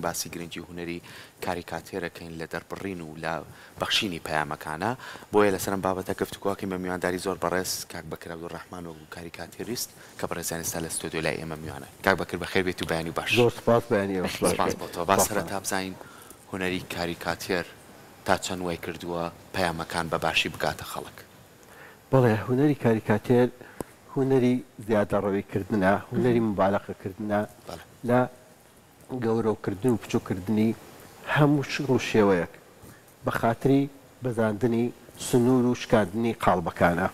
باسی گرنگی هونەری کاریکاتێرەکەین لە دەربڕین و لە بەخشینی پەیامەکانە، بۆیە لەسەر ئەم بابەتە گفتوگۆ ئەکەین بە میوانداری زۆر بەڕێز کاک بەکر عەبدولڕەحمان وەکو کاریکاتێریست کە بەڕێزیان ئێستا لە ستۆدیۆ لای ئێمە میوانن. کاک بەکر بەخێر بێیت و بەیانی باش. زۆر سوپاس بەیانی ئێوەش باش سوپاس بێت. بۆ تۆ. با سوپاستان. سەرەتا بزانین هونەری کاریکاتێر تا چەند وای کردووە پەیامەکان بە باشی بگاتە خەڵک؟ بەڵێ هونەری کاریکاتێر هونەری زیادەڕەوی کردنە، هونەری موبالەغە کردنە بەڵێ. لە گەورەوکردن و بچووککردنی هەموو شکڵ و شێوەیەک بە خاتری بەزاندنی سنوور و شکاندنی قاڵبەکانە.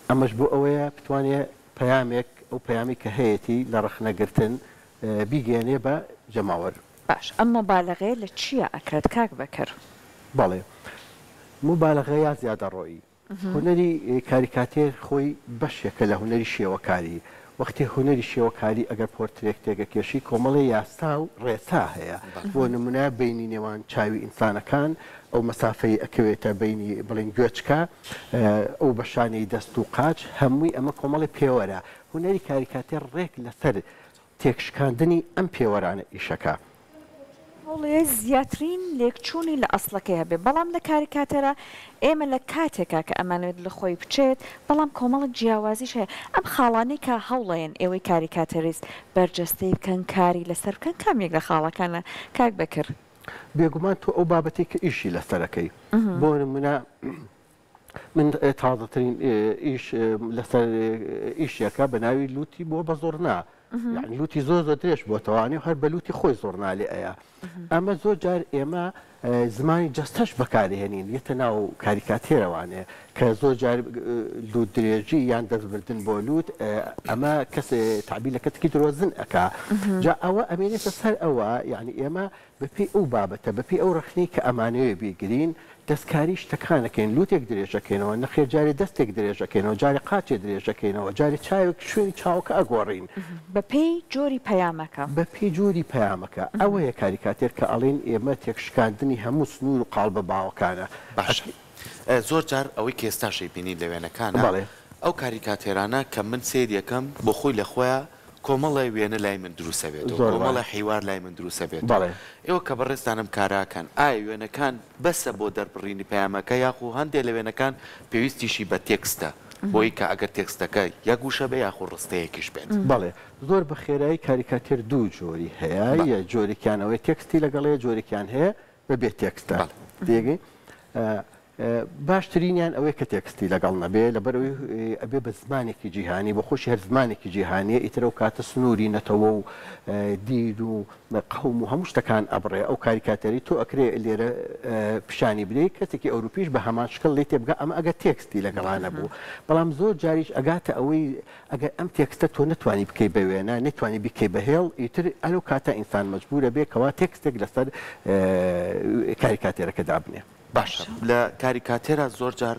ئەمەش بۆ ئەوەیە بتوانێ پەیامێک، ئەو پەیامەی کە هەیەتی لە ڕەخنەگرتن بیگەیەنێ بە جەماوەر. باش ئەم موبالەغەیە لە چیا ئەکرێت کاک بەکر؟ بەڵێ موبالەغە یا زیادەڕۆیی هونەری کاریکاتێر خۆی بەشێکە لە هونەری شێوەکاری، وەختێ هونەری شێوەکاری ئەگەر پۆرترێکتێک ئەکێشی کۆمەڵێ یاسا و ڕێسا هەیە بۆ نمونە بەینی نێوان چاوی ئینسانەکان ئەو مەسافەی ئەکەوێتە بەینی بڵێین گوێچکە ئەو بەشانەی دەست و قاچ هەمووی ئەمە کۆمەڵێ پێوەرە هونەری کاریکاتێر ڕێک لەسەر تێکشکاندنی ئەم پێوەرانە ئیشەکە. هەوڵێ زیاترین لێکچوونی لە ئەسڵەکەی هەبێ، بەڵام لە کاریکاتێرا ئێمە لە کاتێکا کە ئەمانەوێت لە خۆی بچێت، بەڵام کۆمەڵێک جیاوازیش هەیە. ئەم خاڵانەی کە هەوڵەیەن ئێوەی کاریکاتێریست بەرجەستەی بکەن، کاری لەسەر بکەن، کام یەک لە خاڵەکانە کاک بەکر؟ بێگومان تۆ ئەو بابەتەی کە ئیشی لەسەرەکەی، بۆ نموونە من تازەترین ئیش لەسەر ئیشێکە بە ناوی لوتی بۆ بە زۆرنا یعنی لوتی زۆر زۆر درێژ بۆتەوانی و هەر بە لوتی خۆی زۆرنا لێ ئەیە ئەمە زۆر جار ئێمە زمانی جەستەش بەکارهێنین یەتە ناو کاریکاتێرەوانێ کە زۆر جار لوت درێژی یان دەستبردن بۆ لوت ئەمە کەس تعبیر لە کەسێکی درۆزن ئەکا جا ئەوە ئەمێنێتە سەر ئەوە یعنی ئێمە بەپێی ئەو بابەتە، بەپێی ئەو ڕەخنەی کە ئەمانەوێ بیگرین، دەستکاری شتەکان ئەکەین، لووتێک درێژ ئەکەینەوە، نەخێر جارێ دەستێک درێژ ئەکەینەوە، جارێ قاچێ درێژ ئەکەینەوە، جارێ چاوێک شوێنی چاوەکە ئەگۆڕین. بەپێی جۆری پەیامەکە. بەپێی جۆری پەیامەکە. ئەوەیە کاریکاتێر کە ئەڵێین ئێمە تێکشکاندنی هەموو سنوور و قاڵبە باوەکانە. باشە زۆر جار ئەوەی کە ئێستاش ئەیبینین لە وێنەکانا، بەڵێ. ئەو کاریکاتێرانە کە من سەیری ئەکەم بۆ خۆی لە خۆیا کۆمەڵێ وێنە لای من دروست ئەبێتەوە، زۆر وایە. کۆمەڵێ حیوار لای من دروست ئەبێتەوە. بەڵێ. ئێوە کە بەڕێزتان ئەم کارە ئەکەن، ئایا وێنەکان بەسە بۆ دەربڕینی پەیامەکە یاخو هەندێ لە وێنەکان پێویستیشی بە تێکستە بۆی کە ئەگەر تێکستەکە یەک وشە بێ یاخو ڕستەیەکیش بێت؟ بەڵێ. زۆر بە خێرایی کاریکاتێر دوو جۆری هەیە، بەڵێ. یە جۆرێکیان ئەوەیە تێکستی لەگەڵ هەیە، جۆرێکیان هەیە بە بێ تێکستە. بەڵێ. تێگەی؟ باشترینیان ئەوەیە کە تێکستی لەگەڵ نەبێ، لەبەرئەوەی ئەبێ بە زمانێکی جیهانی، بۆ خۆشی هەر زمانێکی جیهانییە، ئیتر ئەو کاتە سنووری نەتەوە و دین و قەوم و هەموو شتەکان ئەبڕێ، ئەو کاریکاتێرەی تۆ ئەکرێ لێرە پیشانی بدەی، کەسێکی ئەوروپیش بە هەمان شکڵ لێی تێبگا، ئەمە ئەگەر تێکستی لەگەڵا نەبوو. بەڵام زۆر جاریش ئەگاتە ئەوەی ئەگەر ئەم تێکستە تۆ نەتوانی بکەی بە وێنە، نەتوانی بیکەی بە هێڵ، ئیتر ئەو کاتە ئینسان مەجبوورە بێ کەوا تێکستێک لەسەر کاریکاتێرەکە دابنێ. باشە لە کاریکاتێرا زۆر جار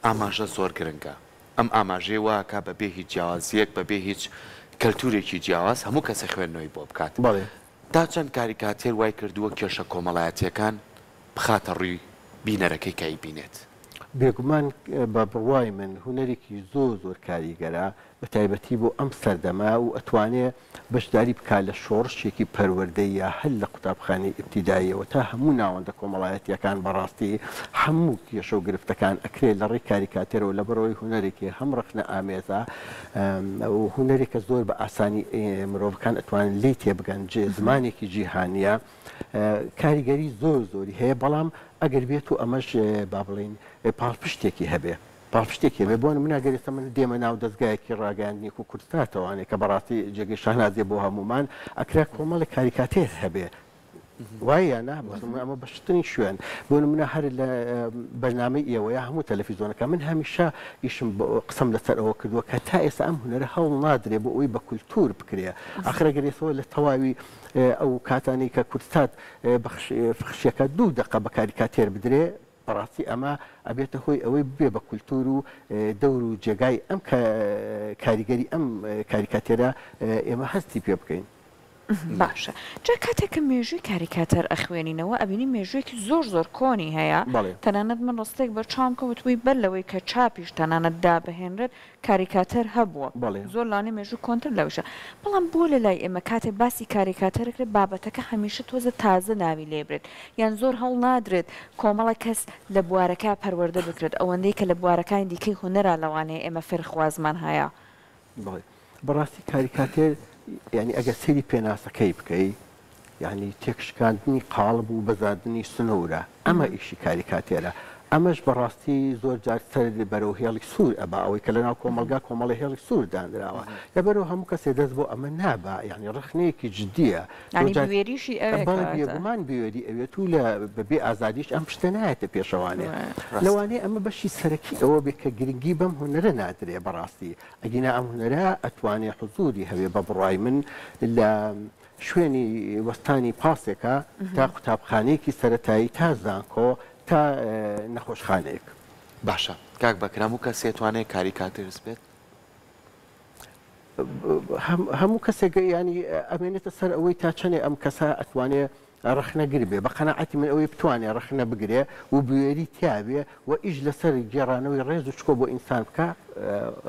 ئاماژە زۆر گرنگە ئەم ئاماژەیە وا ئەکا بە بێ هیچ جیاوازیەک بە بێ هیچ کەلتورێکی جیاواز هەموو کەسێ خوێندنەوەی بۆ بکات بەڵێ. تا چەند کاریکاتێر وای کردووە کێشە کۆمەڵایەتیەکان بخاتە ڕووی بینەرەکەی کە ئەیبینێت؟ بێگومان بە بڕوای من هونەرێکی زۆر زۆر کاریگەرە بە تایبەتی بۆ ئەم سەردەمە و ئەتوانێ بەشداری بکات لە شۆڕشێکی پەروەردەییا هەر لە قوتابخانەی ئیبتیداییەوە تا هەموو ناوەندە کۆمەڵایەتییەکان بەڕاستی هەموو کێشە و گرفتەکان ئەکرێ لە ڕێی کاریکاتێرەوە لەبەرئەوەی هونەرێکی هەم ڕەخنە ئامێزە و هونەرێکە زۆر بە ئاسانی مرۆڤەکان ئەتوانن لێی تێبگەن زمانێکی جیهانییە کاریگەری زۆر زۆری هەیە بەڵام ئەگەر بێت و ئەمەش با بڵێین پاڵپشتێکی هەبێ. پاڵپشتێکی هەبێ بۆ نمونە گەر ئێستا من دێمە ناو دەزگایەکی ڕاگەیاندنی وەکو کوردستاتەوانێ کە بەڕاستی جێگەی شانازیە بۆ هەموومان ئەکرا کۆمەڵێک کاریکاتێر هەبێ وایە یا نا بۆ نمونە ئەمە بەشترین شوێن بۆ نمونە هەر لە بەرنامەی ئێوە یا هەموو تەلەفیزۆنەکە من هەمیشە ئیشم قسەم لەسەر ئەوە کردووە کە تا ئێستا ئەم هونەرە هەوڵ نادرێ بۆ ئەوەی بە کولتوور بکرێ ئاخر ئەگەر ئێستا لە تەواوی ئەو کاتانەی کە کوردسات بەخشیەکە دوو دەقە بە کاریکاتێر بدرێ بەڕاستی ئەمە ئەبێتە هۆی ئەوەی ببێ بە کولتوور و دەور و جێگای ئەم کاریگەری ئەم کاریکاتێرە ئێمە هەستی پێ بکەین. باشە جا کاتێک کە مێژووی کاریکاتەر ئەخوێنینەوە ئەبینین مێژوویەکی زۆر زۆر کۆنی هەیە بەڵێ. تەنانەت من ڕستێک بەرچاوم کەوت وتبووی بەر لەوەی کە چاپیش تەنانەت دابهێنرێت کاریکاتەر هەبووە بەڵێ. زۆر لەوانەیە مێژوو کۆنتر لەوەیشە بەڵام بۆ لە لای ئێمە کاتێک باسی کاریکاتەر ئەکرێت بابەتەکە هەمیشە تۆزە تازە ناوی لێ برێت یان زۆر هەوڵ نادرێت کۆمەڵێک کەس لە بوارەکە پەروەردە بکرێت ئەوەندەی کە لە بوارەکانی دیکەی هونەرا لەوانەیە ئێمە فێرخوازمان هەیە. بەڵێ بەڕاستی کاریکاتێر یانی ئەگەر سەیری پێناسەکەی بکەی یانی تێکشکاندنی قاڵب و بەزاندنی سنوورە ئەمە ئیشی کاریکاتێرە ئەمەش بەڕاستی زۆر جار سەر بەرەو هێڵی سوور ئەبا ئەوەی کە لەناو کۆمەڵگا کۆمەڵی هێڵی سوور دانراوە لەبەرەوە هەموو کەسێ دەست بۆ ئەمە نابا یانی ڕەخنەیەکی جدیە زۆر یانی جار بوێریشی ئەوێ بەڵێ کەواتە. بێگومان بوێری ئەوێت و لە بەبێ ئازادیش ئەم شتە نایەتە پێشەوانێ ڕاستە. لەوانەیە ئەمە بەشی سەرەکی ئەوە بێ کە گرنگی بەم هونەرە نادرێ بەڕاستی ئەگینا ئەم هونەرە ئەتوانێ حزوری هەبێ بە بڕوای من لە شوێنی وەستانی پاسێکا تا قوتابخانەیەکی سەرەتایی تا زانکۆ تا نەخۆشخانەیەک. باشە کاک بەکر هەموو کەسێ توانێ کاریکاتێرست بێت؟ هەموو کەسێک یانی ئەمێنێتە سەر ئەوەی تا چەنێ ئەم کەسە ئەتوانێ ڕەخنەگر بێ، بە قەناعەتی من ئەوەی بتوانێ ڕەخنە بگرێ و بوێری تیابێ و ئیش لەسەر گێڕانەوەی ڕێز و شکۆ بۆ ئینسان بکا.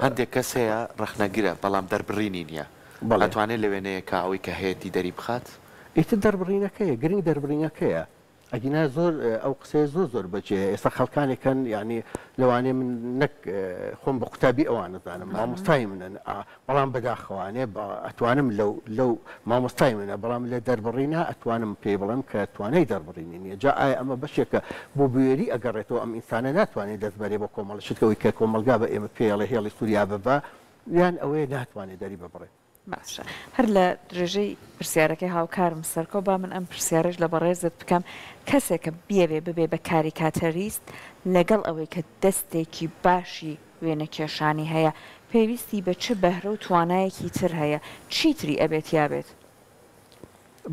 هەندێک کەس هەیە ڕەخنەگرە بەڵام دەربڕینی نییە، بەڵێ. ئەتوانێ لە وێنەیەکا ئەوەی کە هەیەتی دەری بخات؟ ئیتر دەربڕینەکەیە، گرنگ دەربڕینەکەیە. ئەگینا زۆر ئەو قسەیە زۆر زۆر بەجێیە ئێستا خەڵکانێک هەن یانی لەوانەیە من نەک خۆم بە قوتابی ئەوان نەزانم مامۆستای منن بەڵام بەداخەوانێ ئەتوانم لەو لەو مامۆستای منە بەڵام لە دەربڕینا ئەتوانم پێی بڵێم کە توانای دەربڕینی نییە جا ئایا ئەمە بەشێکە بۆ بوێری ئەگەڕێتەوە ئەم ئینسانە ناتوانێت دەست بەرێ بۆ کۆمەڵە شت ئەوەی کە کۆمەڵگا بە ئێمە پێیەڵێ هێڵی سووریا ببە یان ئەوەیە ناتوانێت دەری ببڕێ. باشە هەر لە درێژەی پرسیارەکەی هاوکارم سەرکۆ با من ئەم پرسیارەش لە بەڕێزت بکەم کەسێک کە بیەوێ ببێ بە کاریکاتەریست لەگەڵ ئەوەی کە دەستێکی باشی وێنەکێشانی هەیە پێویستی بە چ بەهرە و توانایەکی تر هەیە چی تری ئەبێ تیابێت؟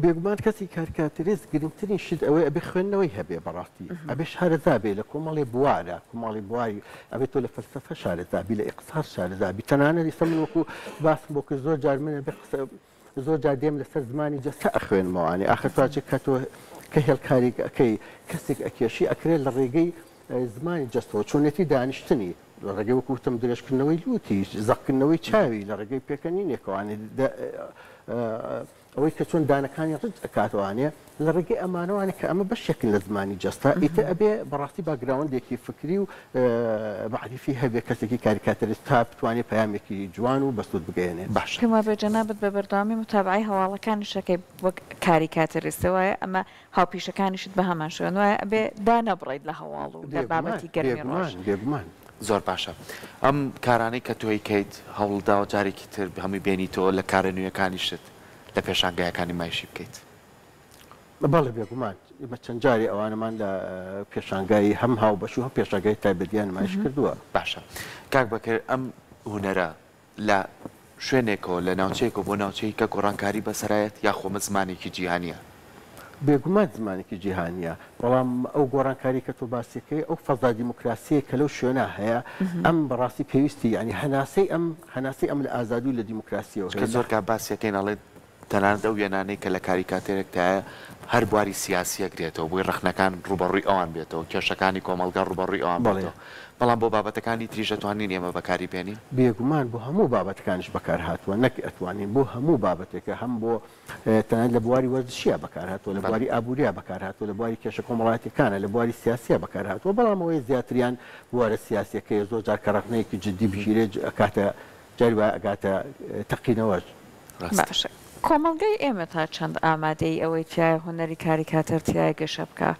بێگومان کەسی کارکاتریست گرنگترین شت ئەوەیە ئەبێ خوێندنەوەی هەبێ بەڕاستی ئەبێ شارەزا بێ لە کۆمەڵێ بوارە کۆمەڵی بواری ئەبێ تۆ لە فەلسەفە شارەزا بی لە ئیقتساد شارەزا بی تەنانەت ئیستا من وەکو باسم بۆ کرد زۆر جار من ئەبێ قسە زۆر جار دێم لەسەر زمانی جەستە ئەخوێنمەوانێ ئاخر تواچێک کە تۆ کە هێڵکاریک ئەکەی کەسێک ئەکێشی ئەکرێت لە ڕێگەی زمانی جەستەوە چۆنێتی دانیشتنی لە ڕێگەی وەکو وتم درێژکردنەوەی لوتی، زەقکردنەوەی چاوی، لە ڕێگەی پێکەنینێکەوانێ، ئەوەی کە چۆن دانەکانی ڕچ ئەکاتەوانێ، لە ڕێگەی ئەمانەوانێ کە ئەمە بەشێکن لە زمانی جەستە، ئیتر ئەبێ بەڕاستی باکگراوندێکی فکری و مەعریفی هەبێ کەسێکی کاریکاتەریست تا بتوانێ پەیامێکی جوان و بەسوود بگەیەنێ. باشە. پێم وابێ جەنابت بە بەردەوامی موتابەعەی هەواڵەکانیش ئەکەی وەک کاریکاتەریست وایە ئەمە هاوپیشەکانیشت بەهەمان شێوەن وایە ئەبێ دانەبڕیت لە هەواڵ و لە بابەتی گەرمی ڕۆژ. بێگومان بێگومان. زۆر باشە ئەم کارانەی کە تۆ ئەیکەیت هەوڵتداوە جارێکی تر هەمووی بێنیتەوە لە کارە نوێیەکانیشت لە پێشانگایەکانی نمایشی بکەیت؟ بەڵێ بێگومان ئێمە چەند جارێ ئەوانەمان لە پێشانگای هەم هاوبەش و هەم پێشانگای تایبەتیان نمایش کردووە. باشە کاک بەکر ئەم هونەرە لە شوێنێکەوە، لە ناوچەیەکەوە بۆ ناوچەی کە گۆڕانکاری بەسەرایەت یاخۆ ئەمە زمانێکی جیهانییە؟ بێگومان زمانێکی جیهانییە، بەڵام ئەو گۆڕانکارییە کە تۆ باسی ئەکەی، ئەو فەزا دیموکراسییەی کە لەو شوێنە هەیە، ئەم بەڕاستی پێویستی یانی هەناسەی ئەم هەناسەی ئەم لە ئازادی و لە دیموکراسییەوە چونکە هەیە. زۆر کات باسی ئەکەین ئەڵێن تەنانەت ئەو وێنانەی کە لە کاریکاتێرێکدایە هەر بواری سیاسی ئەگرێتەوە، بۆی ڕەخنەکان ڕووبەڕووی ئەوان بێتەوە، کێشەکانی کۆمەڵگا ڕووبەڕووی ئەوان بەڵێ. بێتەوە. بەڵام بۆ بابەتەکانی تریش ئەتوانین ئێمە بەکاری بێنین؟ بێگومان بۆ هەموو بابەتەکانیش بەکار هاتووە، نەک ئەتوانین، بۆ هەموو بابەتێکە، هەم بۆ تەنانەت لە بواری وەرزشییا بەکار هاتووە، لە بەڵێ. بواری ئابووریا بەکار هاتووە، لە بواری کێشە کۆمەڵایەتییەکانە، لە بواری سیاسییا بەکار هاتووە، بەڵام ئەوەی زیاتریان بوارە سیاسییەکەیە، زۆر جار کە ڕەخنەیەکی جددی بگیرێت ئەکاتە جاری وایە ئەگاتە تەقینەوەش. ڕاستە. باشە کۆمەڵگای ئێمە تا چەند ئامادەیی ئەوەی تیایە هونەری کاریکاتەر تیایە گەشە بکا؟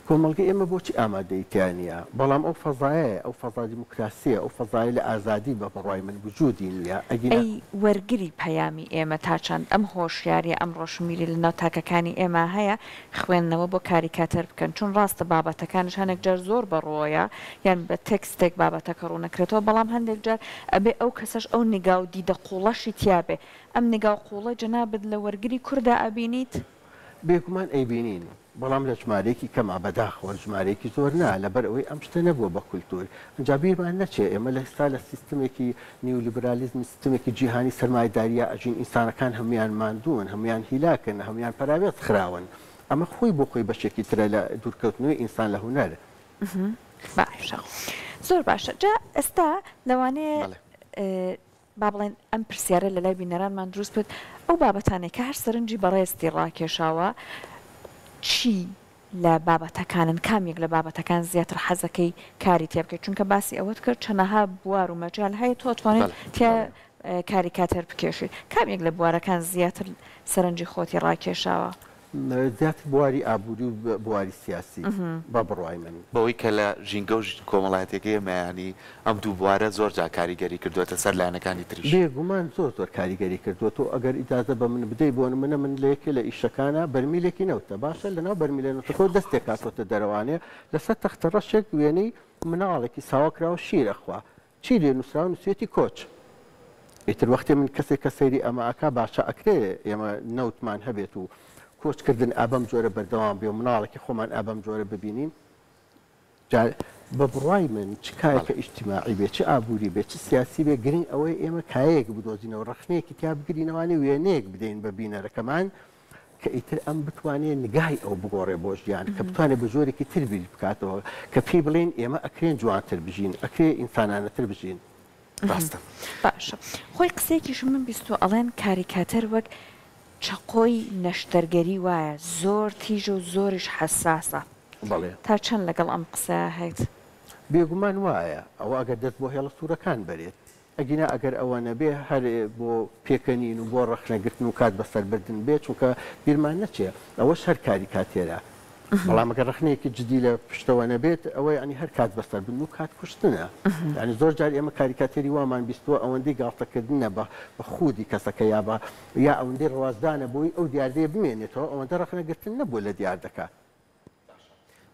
کۆمەڵگەی ئێمە بۆچی ئامادەیی تیا نییە؟ بەڵام ئەو فەزایەیە، ئەو فەزا دیموکراسییە، ئەو فەزایە لە ئازادی بە بڕوای من وجودی نییە، ئەگینا. ئەی وەرگری پەیامی ئێمە تا چەند ئەم هۆشیارییە، ئەم ڕۆشنبیری لە ناو تاکەکانی ئێمە هەیە خوێندنەوە بۆ کاریکاتەر بکەن؟ چون ڕاستە بابەتەکانیش هەنێک جار زۆر بە ڕۆیە یان بە تێکستێک بابەتەکە ڕوونەکرێتەوە، بەڵام هەندێک جار ئەبێ ئەو کەسەش ئەو نیگا و دیدە قووڵەشی تیا بێ. ئەم نیگا قووڵەی جەنابت لە وەرگری کوردا ئەبینیت؟ بێگومان ئەیبینین. بەڵام لە ژمارەیەکی کەما، بەداخەوە ژمارەیەکی زۆر نا، لەبەر ئەوەی ئەم شتە نەبووە بە کولتوور. ئینجا بیرمان نەچێ ئێمە لە ئێستا لە سیستمێکی نیولیبرالیزمی سیستمێکی جیهانی سەرمایەدارییا ئەژین، ئینسانەکان هەموویان ماندوون، هەموویان هیلاکن، هەموویان پەراوێز خراون. ئەمە خۆی بۆ خۆی بەشێکی ترە لە دوورکەوتنەوەی ئینسان لە هونەر. باشە زۆر باشە جا ئێستا لەوانەیە با بڵێین ئەم پرسیارە لە لای بینەرانمان دروست بێت، ئەو بابەتانەی کە هەر سەرنجی بەڕێزتی ڕاکێشاوە چی لە بابەتەکانن، کام یەک لە بابەتەکان زیاتر حەزەکەی کاری تیا بکەیت، چونکە باسی ئەوەت کرد چەنەها بوار و مەجال هەیە تۆ ئەتوانیت تیا کاریکاتێر بکێشیت، کام یەک لە بوارەکان زیاتر سەرنجی خۆتی ڕاکێشاوە؟ زیاتر بواری ئابووری و بواری سیاسی بە بڕوای من. بەوەی کە لە ژینگە و کۆمەڵایەتیەکەی ئێمە یانی ئەم دوو بوارە زۆر جار کاریگەری کردووەتە سەر لایەنەکانی تریش. بێگومان زۆر زۆر کاریگەری کردووە تۆ ئەگەر ئیجازە بە من بدەی بۆ نمونە من لە یەکێ لە ئیشەکانا بەرمیلێکی نەوتە باشە لەناو بەرمیلە نەوتەکەوە دەستێک هاتۆتە دەرەوانێ لەسەر تەختە ڕەشێک وێنەی مناڵێکی ساوا کراوە شیر ئەخوا چی لێ نوسراوە نوسیویەتی کۆچ ئیتر وەختێ من کەسێک کە سەیری ئەمە ئەکا باشە ئەکرێ ئێمە نەوتمان هەبێت و کۆچ کردن ئا بەم جۆرە بەردەوام بێ و مناڵێکی خۆمان ئا بەم جۆرە ببینین جا بە بڕوای من چ کایەکە ئیجتیماعی بێ چ ئابووری بێ چ سیاسی بێ گرنگ ئەوەیە ئێمە کایەیەک بدۆزینەوە ڕەخنەیەکی تیا بگرینەوانێ وێنەیەک بدەین بە بینەرەکەمان کە ئیتر ئەم بتوانێ نگای ئەو بگۆڕێ بۆ ژیان، کە بتوانێ بە جۆرێکی تر بیر بکاتەوە، کە پێی بڵێین ئێمە ئەکرێن جوانتر بژین، ئەکرێ ئینسانانەتر بژین. ڕاستە. باشە خۆی قسەیەکیشم من بیستوە ئەڵێن کاریکاتەر وەک چەقۆی نەشتەرگەری وایە زۆر تیژە و زۆریش حەساسە بەڵێ. تا چەند لەگەڵ ئەم قسەیە هەیت؟ بێگومان وایە، ئەوە ئەگەر دەست بۆ هێڵە سوورەکان بەرێت. ئەگینا ئەگەر ئەوە نەبێ هەر بۆ پێکەنین و بۆ ڕەخنەگرتن و کات بەسەربردن بێ، چونکە بیرمان نەچێ ئەوەش هەر کاریکاتێرە، بەڵام ئەگەر ڕەخنەیەکی جدی لە پشتەوە نەبێت ئەوە یانی هەر کات بەسەربردن و کات کوشتنە. یانی زۆر جار ئێمە کاریکاتێری وامان بیستووە ئەوەندەی گاڵتەکردنە بە خودی کەسەکە یا بە یا ئەوەندەی ڕەواجدانە بۆی ئەو دیاردەیە بمێنێتەوە ئەوەندە ڕەخنەگرتن نەبووە لە دیاردەکە. باشە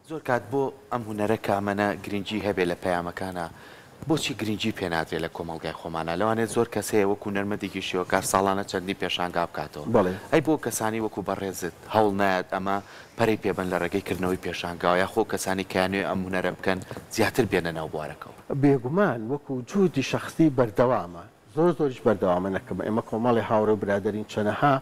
زۆر کات بۆ ئەم هونەرە کە ئەمەنە گرنگی هەبێ لە پەیامەکانا بۆچی گرنگی پێ نادرێ لە کۆمەڵگای خۆمانا لەوانەیە زۆر کەس هەیە وەکو هونەرمەندێکی شێوەکار ساڵانە چەندین پێشانگا بکاتەوە بەڵێ. ئەی بۆ کەسانی وەکو بەڕێزت هەوڵ نایەت ئەمە پەرەی پێ بەن لە ڕێگەی کردنەوەی پێشانگاوە یاخۆ کەسانی کە یانەوێ ئەم هونەرە بکەن زیاتر بێنە ناو بوارەکەوە؟ بێگومان وەکو جوودی شەخسی بەردەوامە زۆر زۆریش بەردەوامە نەکەم ئێمە کۆمەڵی هاوڕێ و برادەرین چەنەها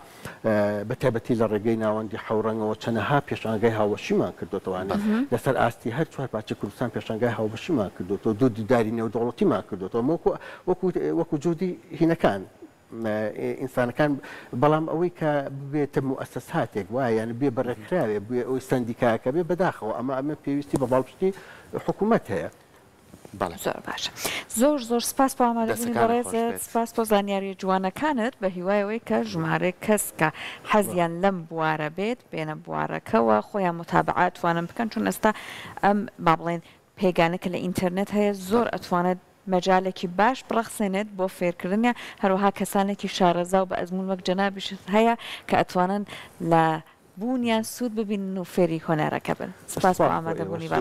بە تایبەتی لە ڕێگەی ناوەندی حەوڕەنگەوە چەنەها پێشانگای هاوبەشیمان کردۆتەوانێ لەسەر ئاستی هەر چوار پارچەی کوردستان پێشانگای هاوبەشیمان کردۆتەوە دوو دیداری نێودەوڵەتیمان کردۆتەوە وەکو وەکو وەکو جودی هینەکان ئینسانەکان بەڵام ئەوەی کە ببێتە موئەسەساتێک وایە یان بێ بە ڕێکخراوێ بێ ئەوی سەندیکایەکە بێ بەداخەوە ئەمە ئەمە پێویستی بە پاڵپشتی حکوومەت هەیە. بەڵێ. زۆر باشە زۆر زۆر سپاس بۆ ئامادەبوونی دەستەکانت خۆش بەڕێزت بێت. سپاس بۆ زانیاریە جوانەکانت بە هیوای ئەوەی کە ژمارەیەک کەس کە حەزیان لەم بوارە بێت بێنە بوارەکەوە خۆیان متابعە ئەتوانن بکەن چون ئێستا ئەم با بڵێین پێگانە کە لە ئینتەرنێت هەیە زۆر بەڵێ. ئەتوانێت مەجالێکی باش بڕەخسێنێت بۆ فێرکردنیان هەروەها کەسانێکی شارەزا و بە ئەزموون وەک جەنابیشت هەیە کە ئەتوانن لە بوونیان سوود ببینن و فێری هونەرەکە بن. سپاس بۆ سپاس بۆ ئامادەبوونی ئێوەش. بەڕێزت.